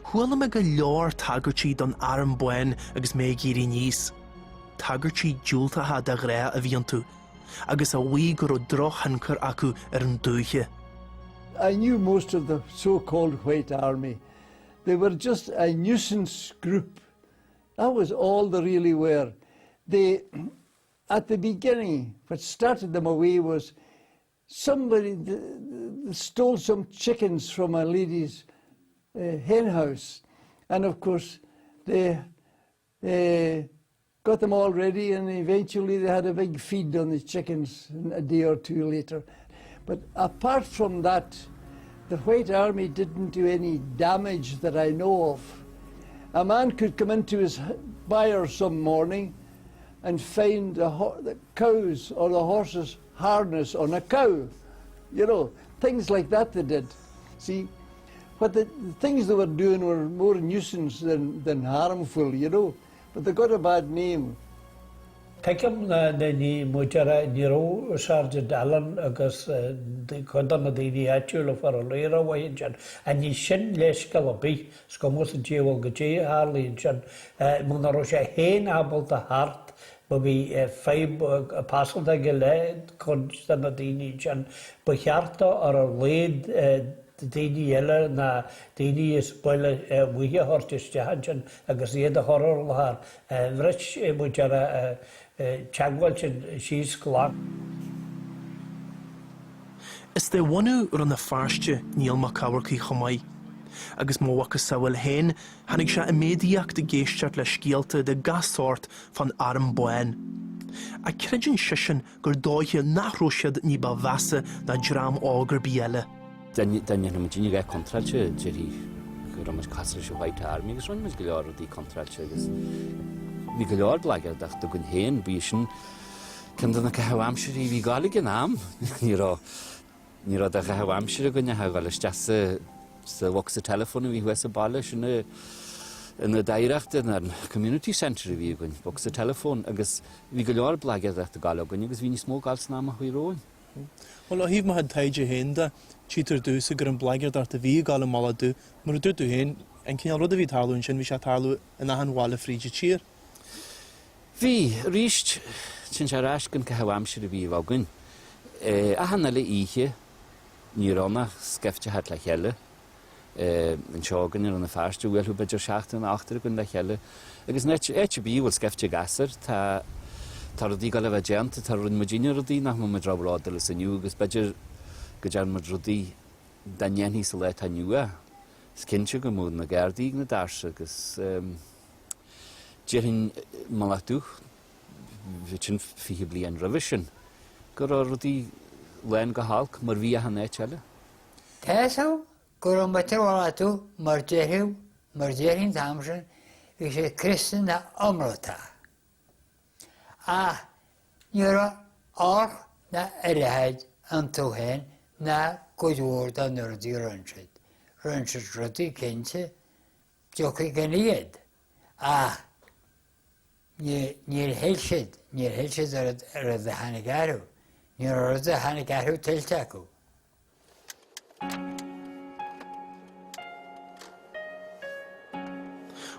Chuala mé go leor tagairtí don Arm Bán agus mé ag éirí aníos. Tagairtí diúltacha de ghnáth a bhí iontu, agus a mhaígh go raibh drochthionchar acu ar an dúiche. I knew most of the so-called White Army. They were just a nuisance group. That was all they really were. They, at the beginning, what started them away was somebody stole some chickens from a lady's uh, hen house. And of course, they uh, got them all ready and eventually they had a big feed on the chickens a day or two later. But apart from that, the White Army didn't do any damage that I know of. A man could come into his byre some morning and find the, the cows or the horses harness on a cow. You know, things like that they did. See, what the, the things they were doing were more nuisance than, than harmful, you know. But they got a bad name. Tuigim na ní muidire ní raibh Sergeant Allen agus cuid de na daoine áitiúla fuair a laoire uaidh ansin. Ach ní sin leithscéal ar bith, is cuma sa diabhal goidé a tharlaigh ansin. Muna raibh sé féin ábalta theacht má bhí fadhb pearsanta aige le cuid de na daoine ansin, ba cheart dó ar a laghad daoine eile ná daoine as baile bhuí a thabhairt isteach ansin agus iad a chur ar láthair. Bhris muid ar an teagmháil sin síos glan. Is de bhunadh Rann na Feirste Niall Mac Eamharcaigh chomh maith, agus mo mhacasamhail féin, tháinig sé i méadaíocht ag éisteacht le scéalta de gach sórt fán Arm Bán. Ach creideann seisean gur dóiche nach raibh siad ní ba mheasa ná dream óg ar bith eile. Dá ndéanfadh muidinne a dhath contráilte, déarfaí go raibh muid cosúil leis an White Army agus rinne muid go leor rudaí contráilte agus bhí go leor blaigeardachta againn féin, bhí sin ceann de na caitheamh aimsire a bhí ag gabháil ag an am. Ní raibh ní raibh de chaitheamh aimsire againn ach a dhul isteach sa sa bhocsa teileafóin a bhí thuas sa baile, sin an ionad oidhreachta, an community centre a bhí againn, bocsa teileafóin agus bhí go leor blaigeardachta ag gabháil againn agus bhí níos mó ag gabháil san am a chuaigh romhainn. Bhuel, ó thaobh mo chuid taighde féin de, tchítear domhsa gur an bhlaigeardacht a bhí ag gabháil i mBaile Dubh, mar a dúirt tú féin, an cineál rud a bhí ag tarlú ansin, bhí sé ag tarlú in achan bhaile fríd an tír. Bhí. Arís, téann sé ar ais gon caitheamh aimsire a bhí againn. Achan uile oíche, ní raibh ann ach scaifte a theacht le chéile. anseo againn i Rann na Feirste, bhuailfeadh b'fhéidir seachtar nó ochtar againn le chéile agus in áit ar bith a bhfuil scaifte gasúr tá tá rudaí ag dul a bheith déanta, tá rinne muidinne rudaí nach mbeadh muid róbhródúil as inniu agus b'fhéidir go dtearn muid rudaí dá ndéanfaí sa lá atá inniu é. Is cinnte go mbeadh na Gardaí ag na doirse agus déarfainn i Mullach Dubh, sin 20 bliain roimhe sin, go raibh rudaí lán go holc mar bhí achan áit eile. Tá 'fhios a'm go raibh muintir Mhullach Dubh mar déarfadh, mar déarfainn an t-am sin, bhí siad Críostaí iomráiteach. Ach ní raibh olc ná oirthead iontu féin ná cuid mhór de na rudaí a rinne siad. Rinne siad rudaí cinnte, tiocfaidh gan iad, ach níor thuill siad, níor thuill siad an rud a tháinig orthu. Ní raibh an rud a tháinig orthu tuillte acu.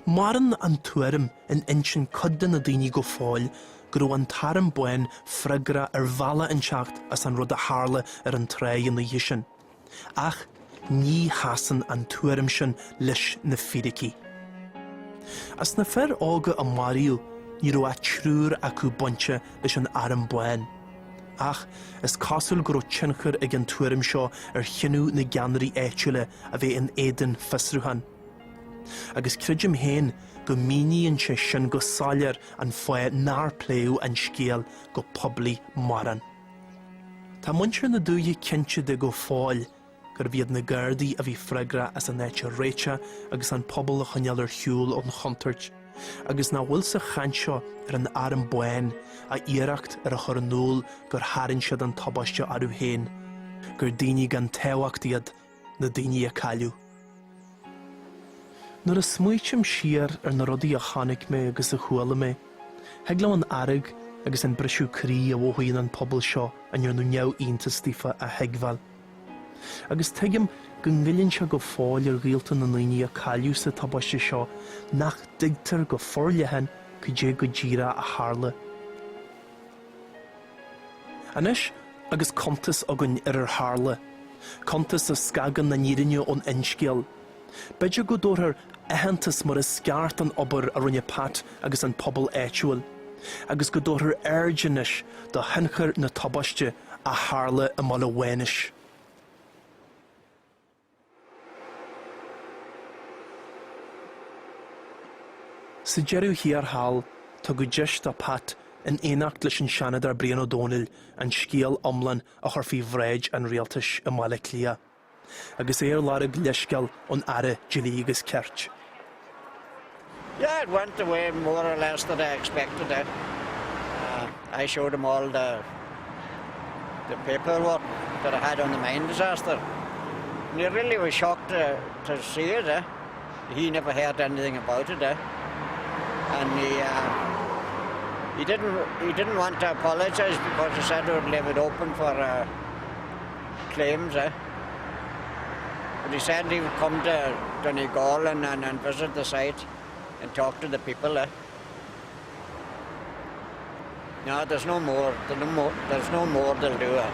Maireann an tuairim in intinn cuid de na daoine go fóill go raibh an tArm Bán freagrach ar bhealach inteacht as an rud a tharla ar an tráigh an oíche sin. Ach ní sheasann an tuairim sin leis na fíricí. As na fir óga a maraíodh, ní raibh ach triúr acu bainte leis an Arm Bán. Ach is cosúil go raibh tionchar ag an tuairim seo ar chinneadh na gceannairí áitiúla a bheith in éadan fiosrúcháin. Agus creidim féin go míníonn sé sin go soiléir an fáth nár pléadh an scéal go poiblí mórán. Tá muintir na dúiche cinnte de go fóill gurbh iad na Gardaí a bhí freagrach as an áit a réiteach agus an pobal a choinneáil ar shiúl ón chontúirt, agus nach bhfuil sa chaint seo ar an Arm Bán ach iarracht ar a chur in iúl gur tharraing siad an tubaiste orthu féin, gur daoine gan tábhacht iad na daoine a cailleadh. Nuair a smaoitím siar ar na rudaí a chonaic mé agus a chuala mé, thig liom an fhearg agus an briseadh croí a mhothaíonn an pobal seo a ndearnadh neamhiontas daofa a thuigbheáil. Agus tuigim go ngoilleann sé go fóill ar ghaolta na ndaoine a cailleadh sa tubaiste seo nach dtuigtear go forleathan cad é go díreach a tharla. Anois agus cuntas againn ar ar tharla, cuntas a scagann an fhírinne ón fhinscéal, b'fhéidir go dtabharfar aitheantas mar is ceart don obair a rinne Pat agus an pobal áitiúil. agus go dtabharfar aird anois do thionchar na tubaiste a tharla i mBaile Mhánais. Sa deireadh thiar thall, tugadh deis do Pat in éineacht leis an Seanadóir Brian Ó Domhnaill an scéal iomlán a chur faoi bhráid an rialtais i mBaile Átha Cliath, agus é ar lorg leithscéal ón Aire Dlí agus Cirt. Yeah, it went the way more or less that I expected it. Uh, I showed him all the the paperwork that I had on the mine disaster. And he really was shocked to, to see it. Eh? He never heard anything about it. Eh? And he, uh, he didn't he didn't want to apologize because he said he would leave it open for uh, claims. Eh? But he said he would come to Donegal and, and, and visit the site and talk to the people. Eh? No, there's no more. There's no more, there's no more they'll do. Eh?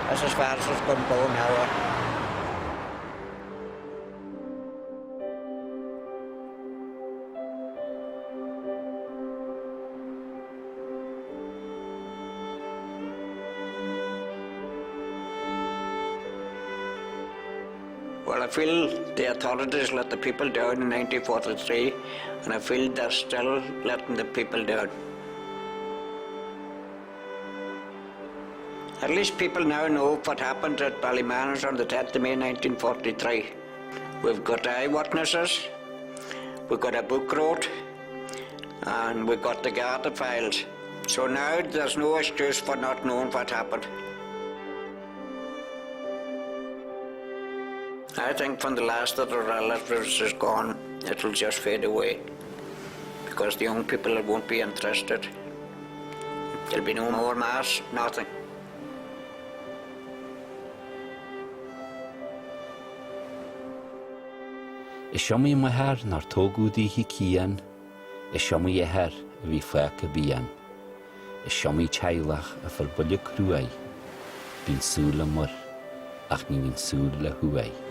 That's as far as it's going to go now. Eh? Well, I feel the authorities let the people down in 1943, and I feel they're still letting the people down. At least people now know what happened at Ballymanus on the 10th of May 1943. We've got eyewitnesses, we've got a book wrote, and we've got the Garda files. So now there's no excuse for not knowing what happened. I think when the last of the relatives is gone, it'll just fade away because the young people won't be interested. There'll be no more mass, nothing. Is iomaí máthair nár tógadh daoithi cian, is iomaí athair a bhí fágtha bían. Is iomaí teaghlach a fuair buille cruaidh, bíonn súil le muir ach ní bhíonn súil le huaigh.